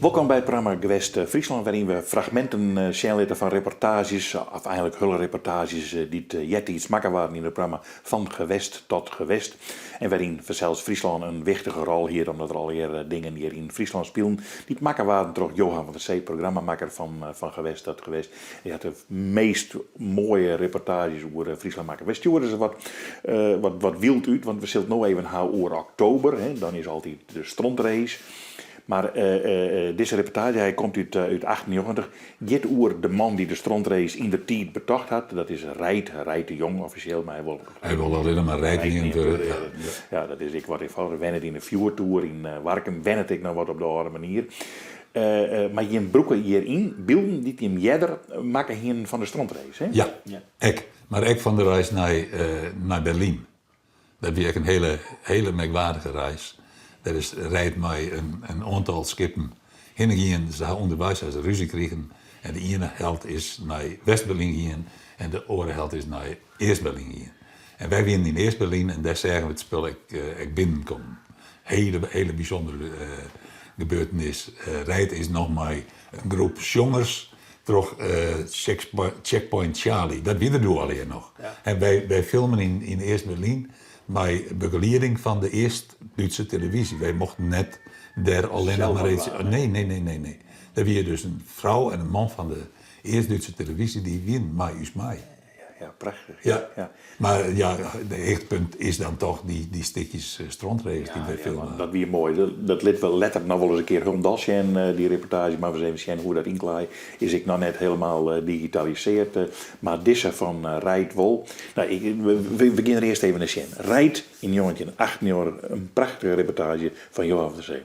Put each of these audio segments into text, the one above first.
Wolkom by it programma Gewest Fryslân, wêryn we fragminten sjen litte fan reportaazjes, of eigenlik hiele reportaazjes dy't eartiids makke waarden yn it programma Van Gewest tot Gewest. En wêryn fansels Fryslân in wichtige rol hie, omdat der allegear dingen hjir yn Fryslân spilen dy't makke waarden troch Johan van der Zee, programmamakker fan Van Gewest tot Gewest. Hy hat de meast moaie reportaazjes oer Fryslân makke. Wy stjoere se wat, wat, wat wyld út, want we sille it no even ha oer oktober. Hè. Dan is altyd de strontrace. Mar dizze reportaazje, hy komt út út 98, giet oer de man dy't de strontrace yn de tiid betocht hat. Dat is Reid, Reid de Jong offisjeel, mar hy wol... Hy wol allinnich mar Reid neamd wurde. Ja, ja, dat is ek wat eenfâldiger. Wennet yn de Fjoertoer yn Warkum, wennet ek noch wat op de âlde manier. Mar jim brûke hjiryn bylden dy't jim earder makke hienen fan de strontrace, hè? Ja, ek. Mar ek fan de reis nei, nei Berlyn. Dat wie ek in hele, hele merkwaardige reis. Dêr is Reid mei in, in oantal skippen hinne gien. Se ha ûnderweis ha se rúzje krigen en de iene helt is nei West-Berlyn gien en de oare helt is nei East-Berlyn gien. En wy wienen yn East-Berlyn en dêr seagen we it spul ek, ek binnenkommen. Hele, hele bysûndere gebeurtenis. Reid is noch mei in groep sjongers troch Checkpoint Charlie. Dat wie der doe allegear noch. En wy, wy filmen yn, yn East-Berlyn mei begelieding fan de East-Dútse televyzje. Wy mochten net dêr allinnich mar iets... Nee, nee, nee, nee, nee. Der wie dus in frou en in man fan de East-Dútse televyzje, dy wienen mei ús mei. Ja, prachtich. Ja. ja. Mar ja, de hichtpunt is dan toch dy, dy stikjes eh, strontrace dy't wy filmen. Dat wie moai. Dat lit we letter noch wol ris in kear hielendal sjen, eh, dy reportaazje. Mar we ris even sjen hoe dat ynklaaie. Is ek noch net helemaal eh, digitalisearre. Mar dizze fan Reid wol. Nou, ik, we, we gean der earst even nei sjen. Reid yn 1998, in prachtige reportaazje fan Johan van der Zee.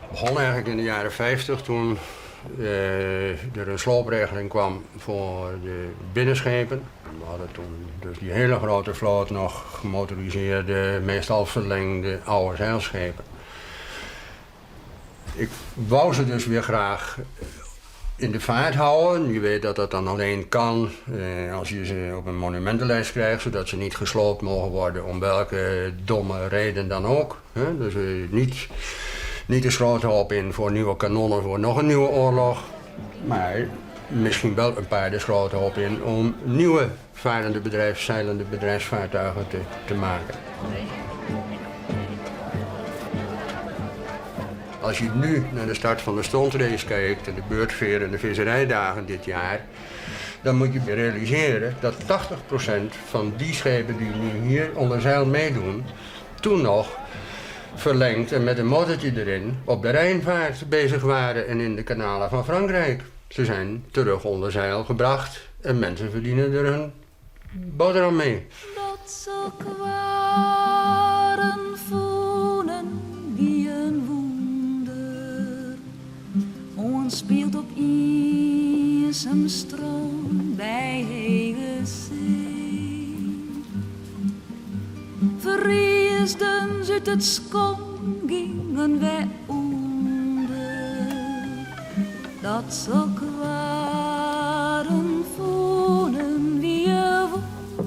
Begon eigenlijk in de jaren 50 toen eh, er een sloopregeling kwam voor de binnenschepen. We hadden toen dus die hele grote vloot nog gemotoriseerde, meestal verlengde oude zeilschepen. Ik wou ze dus weer graag in de vaart houden. Je weet dat dat dan alleen kan eh, als je ze op een monumentenlijst krijgt, zodat ze niet gesloopt mogen worden om welke domme reden dan ook. Hè? Dus eh, niet, niet de schroothoop in voor nieuwe kanonnen voor nog een nieuwe oorlog. Maar misschien wel een paar de schroothoop in om nieuwe varende bedrijfs, zeilende bedrijfsvaartuigen te, te maken. Als je nu naar de start van de strontrace kijkt en de beurtveer en de visserijdagen dit jaar, dan moet je realiseren dat 80% van die schepen die nu hier onder zeil meedoen, toen nog verlengd en met een motortje erin op de Rijnvaart bezig waren en in de kanalen van Frankrijk. Ze zijn terug onder zeil gebracht en mensen verdienen er hun boterham mee. Dat sok waren fûnen wie in wûnder. Oanspield op iensum strân by hege see. Ferriisden se út it skom, gyngen wy ûnder. Dat sok waren fûnen wie in wûnder.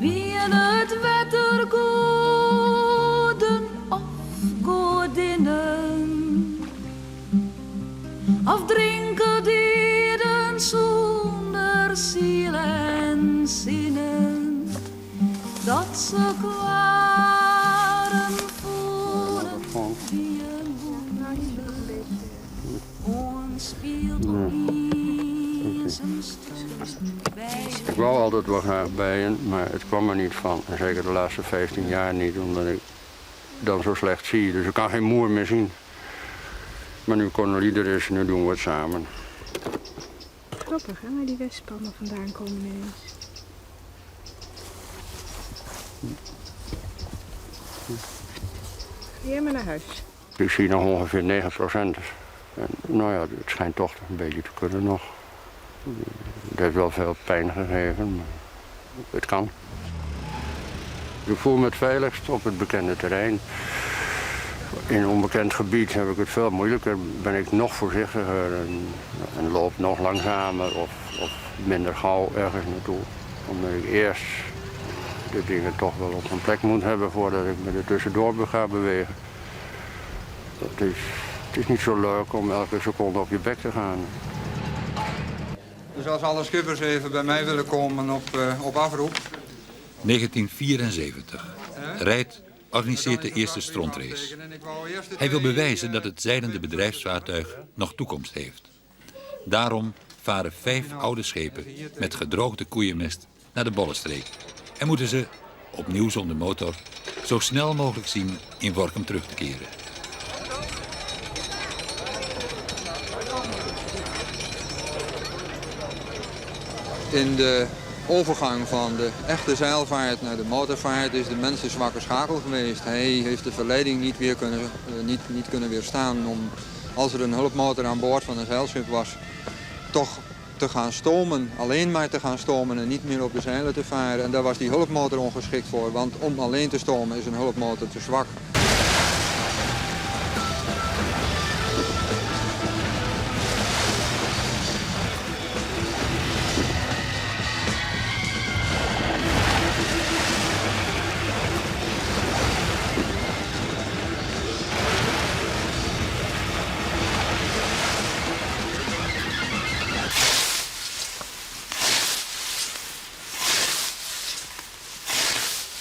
Wiene it wettergoaden of goadinnen? Of drinke deaden sûnder siel en sinnen? Dat sok waren fûnen wie in wûnder. Oanspield op iensum. Bezemstronk bij Ik wou altijd wel graag bijen, maar het kwam er niet van. En zeker de laatste 15 jaar niet, omdat ik dan zo slecht zie. Dus ik kan geen moer meer zien. Maar nu Cornelie er is, nu doen we het samen. Grappig, hè, waar die wespen allemaal vandaan komen ineens. Ga jij maar naar huis. Ik zie nog ongeveer 9 procent. En, nou ja, het schijnt toch een beetje te kunnen nog. Het heeft wel veel pijn gegeven, maar het kan. Ik voel me het veiligst op het bekende terrein. In een onbekend gebied heb ik het veel moeilijker. Ben ik nog voorzichtiger en, en loop nog langzamer of, of minder gauw ergens naartoe. Omdat ik eerst de dingen toch wel op een plek moet hebben voordat ik me er tussendoor ga bewegen. Dat is, het is niet zo leuk om elke seconde op je bek te gaan. Dus als alle schippers even bij mij willen komen op, op afroep. 1974. Rijt organiseert de eerste strontrace. Hij wil bewijzen dat het zeilende bedrijfsvaartuig nog toekomst heeft. Daarom varen vijf oude schepen met gedroogde koeienmest naar de Bollenstreek. En moeten ze, opnieuw zonder motor, zo snel mogelijk zien in Workum terug te keren. In de overgang van de echte zeilvaart naar de motorvaart is de mens een zwakke schakel geweest. Hij heeft de verleiding niet, weer kunnen, niet, niet kunnen weerstaan om, als er een hulpmotor aan boord van een zeilschip was, toch te gaan stomen. Alleen maar te gaan stomen en niet meer op de zeilen te varen. En daar was die hulpmotor ongeschikt voor, want om alleen te stomen is een hulpmotor te zwak.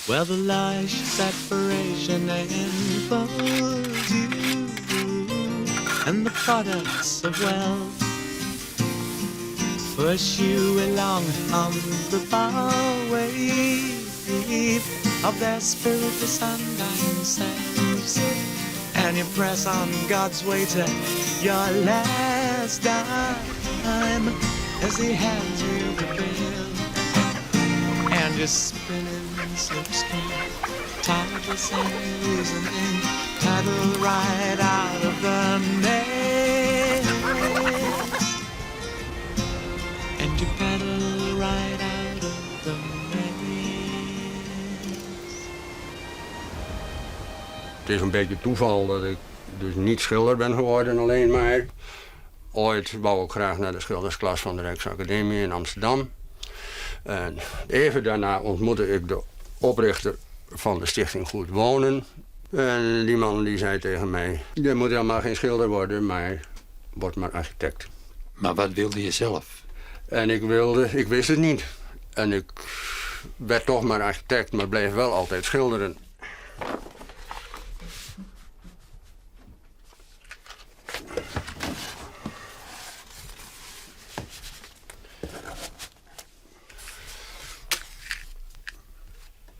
Well, the lush separation enfolds you and the products of wealth push you along on the bow wave of their spiritless undying selves. And you press on God's way to your last dime as he hands you the bill. And you're spinning slipstream, tideless and losing in, paddle right out of the mess. And you paddle right out of the mess. Het is een beetje toeval dat ik dus niet schilder ben geworden alleen maar. Ooit wou ik graag naar de schildersklas van de Rijksacademie in Amsterdam. En even daarna ontmoette ik de oprichter van de stichting Goed Wonen. En die man die zei tegen mij, je moet helemaal geen schilder worden, maar word maar architect. Maar wat wilde je zelf? En ik wilde, ik wist het niet. En ik werd toch maar architect, maar bleef wel altijd schilderen.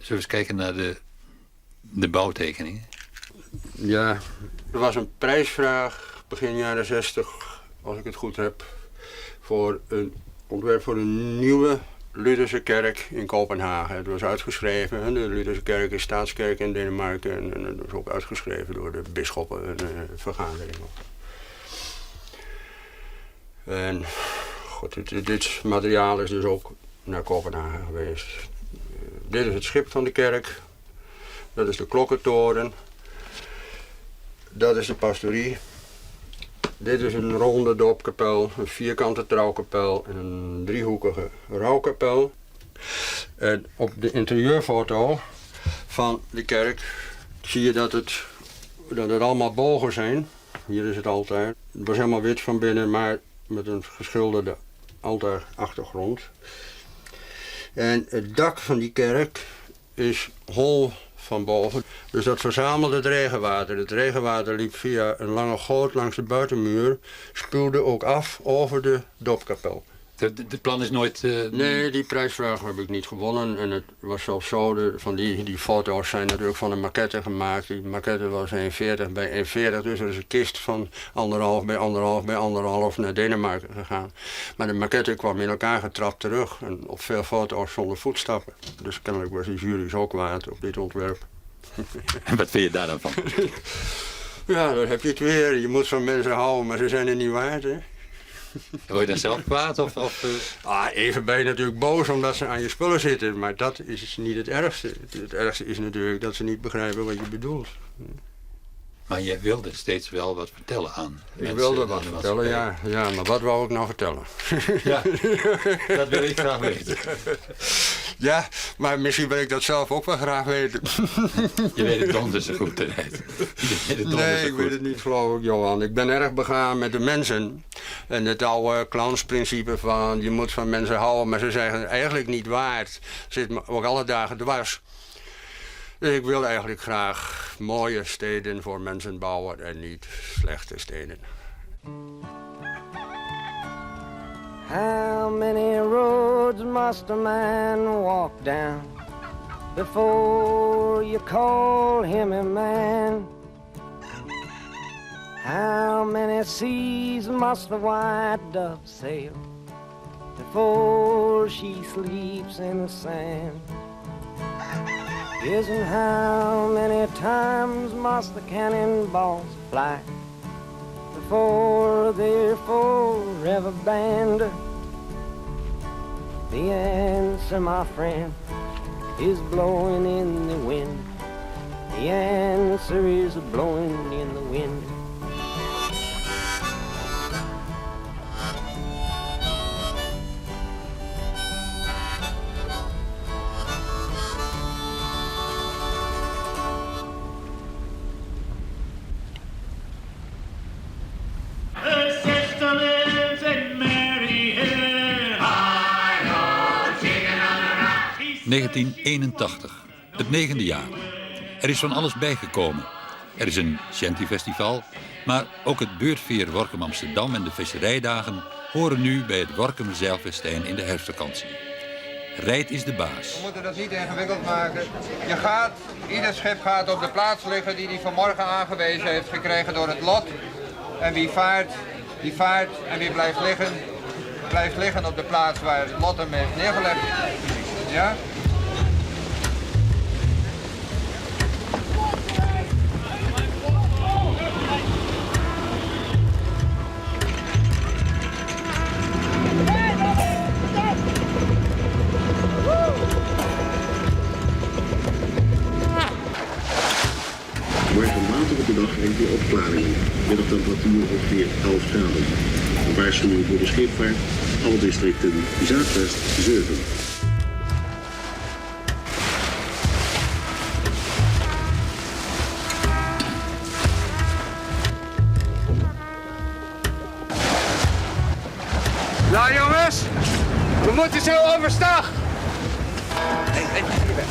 Zullen we eens kijken naar de, de bouwtekeningen? Ja, er was een prijsvraag begin jaren 60, als ik het goed heb, voor een ontwerp voor een nieuwe Lutherse kerk in Kopenhagen. Het was uitgeschreven. hè. De Lutherse kerk is staatskerk in Denemarken en, en het was ook uitgeschreven door de bisschoppen en vergadering. En god, dit, dit materiaal is dus ook naar Kopenhagen geweest. Dit is het schip van de kerk. Dat is de klokkentoren. Dat is de pastorie. Dit is een ronde doopkapel, een vierkante trouwkapel en een driehoekige rouwkapel. En op de interieurfoto van de kerk zie je dat het, dat het allemaal bogen zijn. Hier is het altaar. Het was helemaal wit van binnen, maar met een geschilderde altaarachtergrond. En het dak van die kerk is hol van boven. Dus dat verzamelde het regenwater. Het regenwater liep via een lange goot langs de buitenmuur, spuwde ook af over de doopkapel. Het plan is nooit... Nee, die prijsvraag heb ik niet gewonnen. En het was zelfs zo, van die foto's zijn natuurlijk van een maquette gemaakt. Die maquette was 1,40 bij 1,40, dus er is een kist van 1,5 bij 1,5 bij 1,5 naar Denemarken gegaan. Maar de maquette kwam in elkaar getrapt terug en op veel foto's zonder voetstappen. Dus kennelijk was die jury zo kwaad op dit ontwerp. En wat vind je daar dan van? Ja, daar heb je het weer. Je moet van mensen houden, maar ze zijn er niet waard, hè? Word je dan zelf kwaad? Of? Ah, even ben je natuurlijk boos omdat ze aan je spullen zitten, maar dat is niet het ergste. Het ergste is natuurlijk dat ze niet begrijpen wat je bedoelt. Maar jij wilde steeds wel wat vertellen aan Ik mensen wilde aan wat de vertellen, ja. Ja, maar wat wou ik nou vertellen? Ja, dat wil ik graag weten. Ja, maar misschien wil ik dat zelf ook wel graag weten. Je weet het donders zo goed, hè? Je weet het donders Nee, zo ik weet goed. het niet, geloof ik, Johan. Ik ben erg begaan met de mensen. En het oude clownsprincipe van je moet van mensen houden, maar ze zijn eigenlijk niet waard. Zit me ook alle dagen dwars. Dus ik wil eigenlijk graag mooie steden voor mensen bouwen en niet slechte steden. How many roads must a man walk down before you call him a man? How many seas must the white dove sail before she sleeps in the sand? Yes, and how many times must the cannonballs fly before they're forever banned? The answer, my friend, is blowing in the wind. The answer is blowing in the wind. Her sister lives in Maryhill. 1981, het negende jaar. Er is van alles bijgekomen. Er is een Shanty-festival, maar ook het buurtveer Workum Amsterdam en de visserijdagen horen nu bij het Workum Zeilfestijn in de herfstvakantie. Rijt is de baas. We moeten dat niet ingewikkeld maken. Ieder schip gaat op de plaats liggen die hij vanmorgen aangewezen heeft gekregen door het lot. En wie vaart, die vaart en wie blijft liggen, blijft liggen op de plaats waar het lot hem heeft neergelegd. Ja? Morgen later op de dag enkele opklaringen. Middagtemperatuur ongeveer 11 graden. Een waarschuwing voor de scheepvaart. Alle districten Zuidwest 7. Nou jongens, we moeten zo overstag. Hey, hey, hier weg.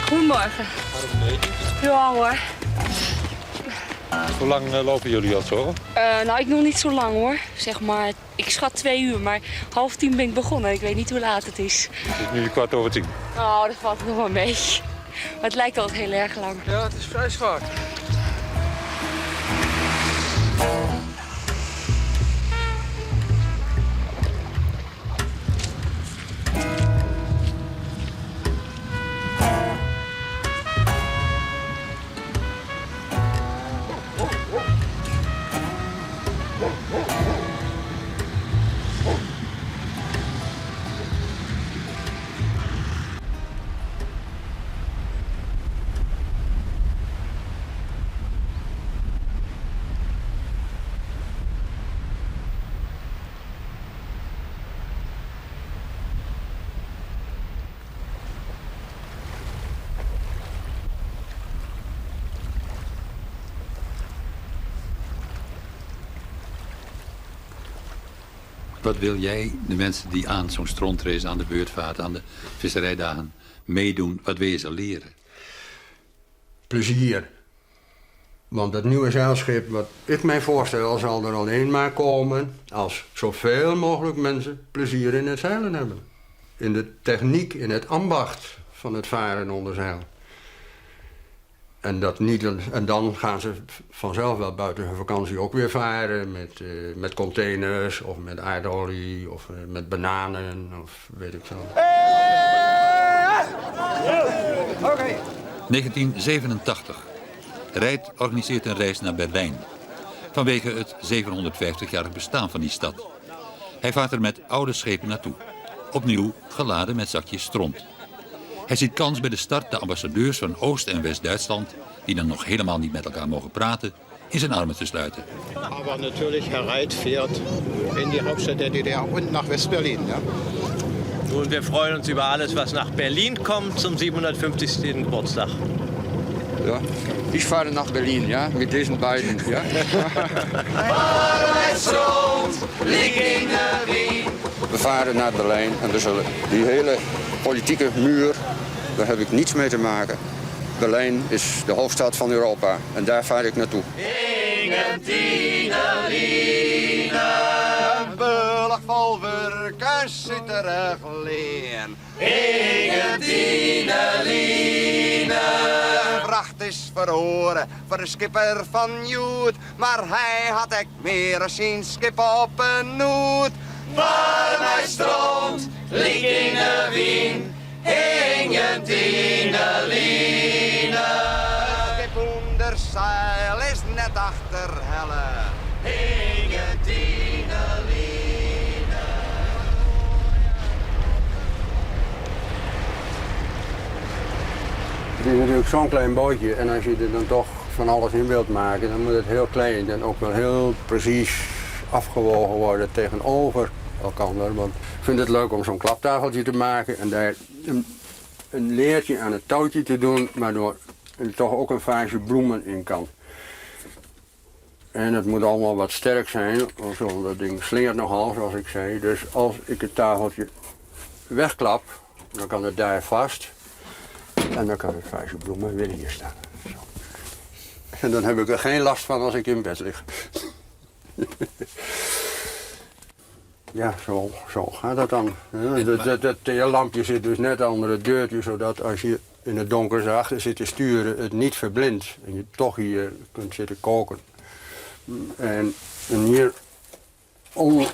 Goedemorgen. Ja hoor. Hoe lang lopen jullie al zo? Ik nog niet zo lang hoor. Ik schat 2 uur, maar 9:30 ben ik begonnen. Ik weet niet hoe laat het is. Het is nu 10:15. Oh, dat valt nog wel mee. Maar het lijkt altijd heel erg lang. Ja, het is vrij zwaar. Wat wil jij de mensen die aan zo'n strontrace, aan de beurtvaart, aan de visserijdagen meedoen, wat wil je ze leren? Plezier. Want dat nieuwe zeilschip, wat ik mij voorstel, zal er alleen maar komen als zoveel mogelijk mensen plezier in het zeilen hebben. In de techniek, in het ambacht van het varen onder zeil. En, dat niet, en dan gaan ze vanzelf wel buiten hun vakantie ook weer varen met containers of met aardolie of met bananen of weet ik veel. Oké. 1987. Rijdt organiseert een reis naar Berlijn. Vanwege het 750-jarig bestaan van die stad. Hij vaart er met oude schepen naartoe. Opnieuw geladen met zakjes stront. Hij ziet kans bij de start de ambassadeurs van Oost- en West-Duitsland, die dan nog helemaal niet met elkaar mogen praten, in zijn armen te sluiten. Aber natürlich, Herr Reit fährt in die Hauptstadt der DDR und nach West-Berlin. Ja? Nun, wir freuen uns über alles, was nach Berlin kommt zum 750. Geburtstag. Ja. Ich fahre nach Berlin, ja, mit diesen beiden. Ja. We varen naar Berlijn en we zullen die hele politieke muur, daar heb ik niets mee te maken. Berlijn is de hoofdstad van Europa en daar vaar ik naartoe. Een beullig vol werkers zit er alleen. De vracht is verhoren voor de skipper van Joet. Maar hij had ek meer als zijn schip op een noet. Waar mij stroomt, lik in de wien, hing tine line. Het schip onder zeil is net achter helle. Hing tine line. Het is natuurlijk zo'n klein bootje en als je er dan toch van alles in wilt maken, dan moet het heel klein en ook wel heel precies afgewogen worden tegenover elkaar. Want ik vind het leuk om zo'n klaptafeltje te maken en daar een leertje aan het touwtje te doen, waardoor er toch ook een vaasje bloemen in kan. En het moet allemaal wat sterk zijn, want dat ding slingert nogal, zoals ik zei. Dus als ik het tafeltje wegklap, dan kan het daar vast. En dan kan het vaasje bloemen weer hier staan. Zo. En dan heb ik er geen last van als ik in bed lig. Ja, zo gaat dat dan. Dat lampje zit dus net onder het deurtje, zodat als je in het donker erachter zit te sturen, het niet verblindt. En je toch hier kunt zitten koken. En hier onder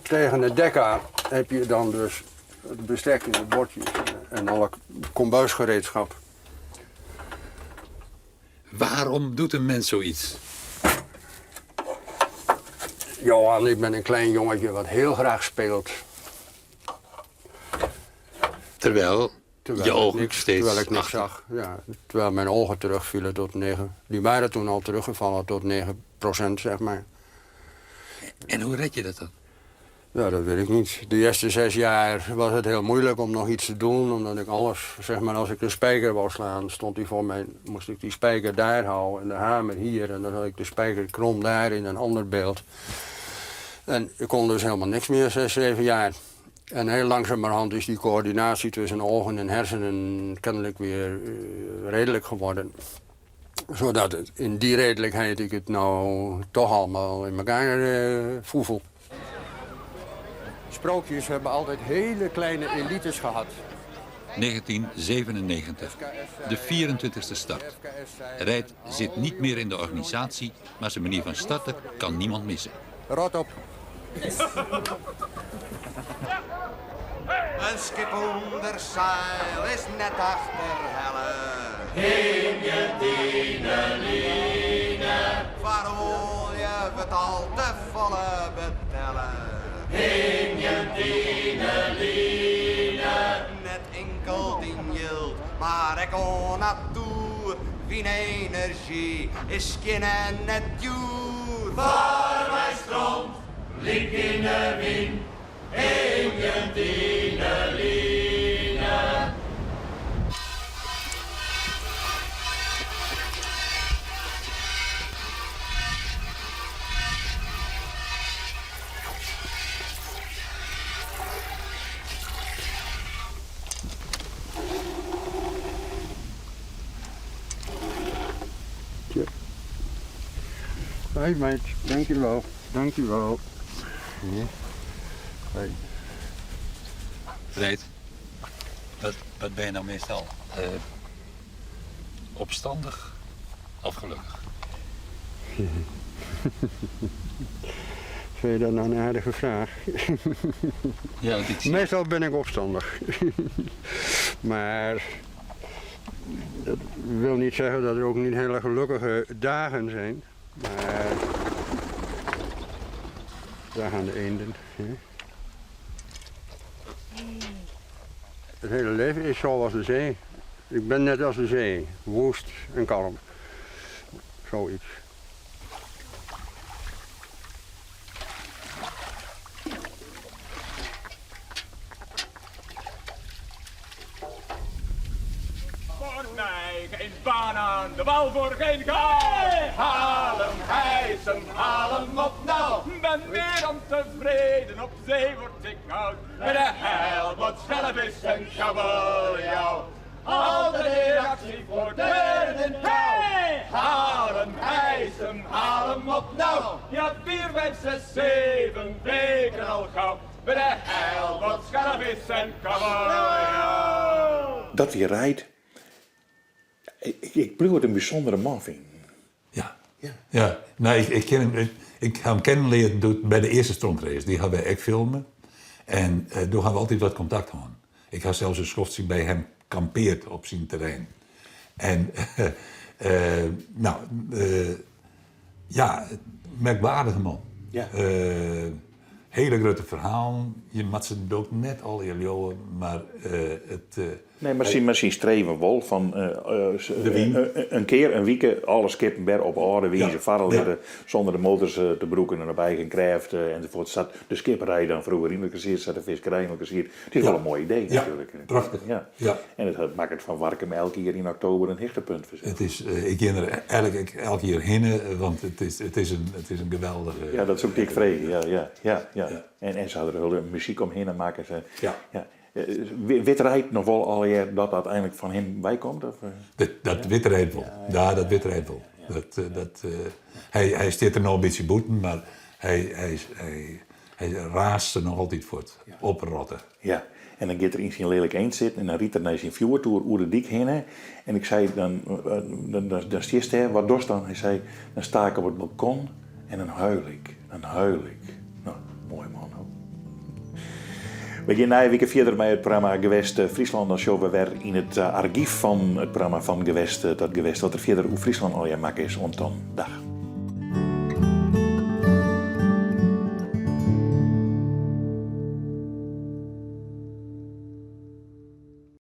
tegen het dek aan heb je dan dus het bestek in de bordjes en alle kombuisgereedschap. Waarom doet een mens zoiets? Johan, ik ben een klein jongetje wat heel graag speelt. Terwijl, je ogen steeds Terwijl ik niks achter. zag. Ja, terwijl mijn ogen terugvielen tot 9. Die waren toen al teruggevallen tot 9%, zeg maar. En hoe red je dat dan? Ja, dat weet ik niet. De eerste 6 jaar was het heel moeilijk om nog iets te doen. Omdat ik alles, zeg maar, als ik een spijker wou slaan, stond die voor mij, moest ik die spijker daar houden en de hamer hier. En dan had ik de spijker krom daar in een ander beeld. En ik kon dus helemaal niks meer, 6, 7 jaar. En heel langzamerhand is die coördinatie tussen ogen en hersenen kennelijk weer redelijk geworden. Zodat het in die redelijkheid ik het nou toch allemaal in elkaar voevel. Sprookjes hebben altijd hele kleine elites gehad. 1997, de 24e start. Rijdt zit niet meer in de organisatie, maar zijn manier van starten kan niemand missen. Rot op. Een schip onder zeil is net achter helle. Hing je tine line. Waarom je het al te volle betellen. Hing je tine line. Net enkel dien jild, maar ik on natuur. Wie energie is geen en net duur. Waar mij stroomt, lik in de wind. Hing je tine line. Hoi meid, dankjewel, dankjewel. Ja. Hoi. Reid, wat, wat ben je nou meestal? Uh, opstandig of gelukkig? Vind je dat nou een aardige vraag? Ja, want ik zie... Meestal ben ik opstandig. maar dat wil niet zeggen dat er ook niet hele gelukkige dagen zijn. Maar daar gaan de eenden. Hè? Het hele leven is zoals de zee. Ik ben net als de zee, woest en kalm. Zoiets. Voor mij geen baan aan de wal voor geen gaai. Haal hem, hijs hem, haal hem op nou. Ben meer dan tevreden, op zee word ik koud. Met de heilbot, schellevis en kabeljauw. Altijd in actie voor de wereld in touw. Haal hem, hijs hem, haal hem op nou. Ja, 4, 5, 6, 7 weken al gauw. Bij de heilbot, schellevis en kabeljauw. Dat wie Reid. Ik, ik bliuw it in bysûndere man finen. Ja. Ja, nee, ik, ik, ken hem, ik, ik ha him kennen leard doe't by de earste strontrace. Dy ha wy ek filme. En uh, doe ha we altyd wat kontakt hân. Ik ha sels in skoftsje by him kampeard op syn terrein. En uh, nou, uh, ja, merkwaardige man. Ja. Hele grutte ferhalen. Je moat se ook net allegear leauwe, mar it. Nee, mar syn, mar syn streven wol fan De wyn. in kear in wike alle skippen wer op âlde wize Ja, farre ja. litte, sûnder de motors te brûken en op eigen krêft enzovoort. Sa't de skipperij dan froeger yn elkoar siet, sa't de fiskerij yn elkoar siet. It is Ja. wol in moai idee Ja, natuerlik. prachtich. Ja. Ja. En it makket fan Warkum elk jier yn oktober in hichtepunt fansels. It is, ik gean der elk, elk jier hinne, want it is, it is, in, it is in geweldige. Ja, dat soe ik dy ek freegje. Ja, ja, ja, ja. En, en se ha der hiele muzyk omhinne makke. Se, Ja. ja. Wit Reid noch wol allegear dat dat einlik fan him weikomt? Of? Dat, dat wit Reid wol. Ja, dat wit Reid wol. Dat, dat, hy, hy stiet der no in bytsje bûten, mar hy, hy, hy, hy raast der noch altyd fuort. Oprotte. Ja, en dan giet er yn syn Lelijk Eend sitten en dan rydt er nei syn fjoertoer oer de dyk hinne. En ik sei, dan, dan, dan, dan stiest dêr, wat dochst dan? Hy sei, dan sta ik op it balkon en dan huil ik. Dan huil ik. No, moai man ho. We gean nije wike fierder mei it programma Gewest Fryslân. Dan sjogge we wer yn it argyf fan it programma Fan Gewest tot Gewest wat der fierder oer Fryslân allegear makke is. Oant dan, dag.